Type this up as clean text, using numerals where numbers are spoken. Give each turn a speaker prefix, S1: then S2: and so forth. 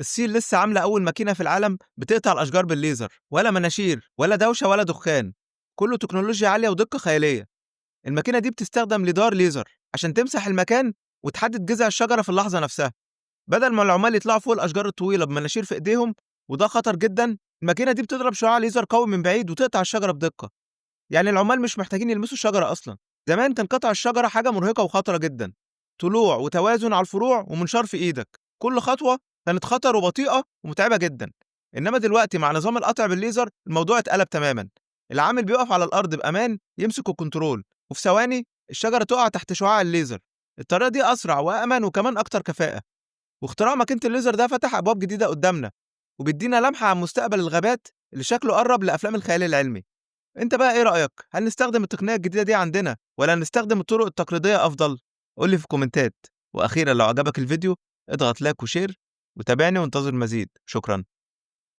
S1: الصين لسه عاملة أول ماكينة في العالم بتقطع الأشجار بالليزر، ولا مناشير ولا دوشة ولا دخان، كله تكنولوجيا عالية ودقة خيالية. الماكينة دي بتستخدم ليدار ليزر عشان تمسح المكان وتحدد جذع الشجرة في اللحظة نفسها، بدل ما العمال يطلعوا فوق الأشجار الطويلة بمناشير في إيديهم، وده خطر جدا. الماكينة دي بتضرب شعاع ليزر قوي من بعيد وتقطع الشجرة بدقة، يعني العمال مش محتاجين يلمسوا الشجرة أصلا. زمان كان قطع الشجرة حاجة مرهقة وخطرة جدا، طلوع وتوازن على الفروع ومنشار في إيدك، كل خطوة كانت خطر وبطيئة ومتعبة جدا. إنما دلوقتي مع نظام القطع بالليزر الموضوع اتقلب تماما. العامل بيقف على الأرض بأمان، يمسك الكنترول، وفي ثواني الشجرة تقع تحت شعاع الليزر. الطريقة دي أسرع وأأمن وكمان أكتر كفاءة. واختراع ماكينة الليزر ده فتح أبواب جديدة قدامنا، وبيدينا لمحة عن مستقبل الغابات اللي شكله قرب لأفلام الخيال العلمي. انت بقى ايه رأيك؟ هل نستخدم التقنية الجديدة دي عندنا ولا نستخدم الطرق التقليدية أفضل؟ قول لي في الكومنتات. وأخيرا لو عجبك الفيديو اضغط like و share وتابعني وانتظر المزيد. شكرا.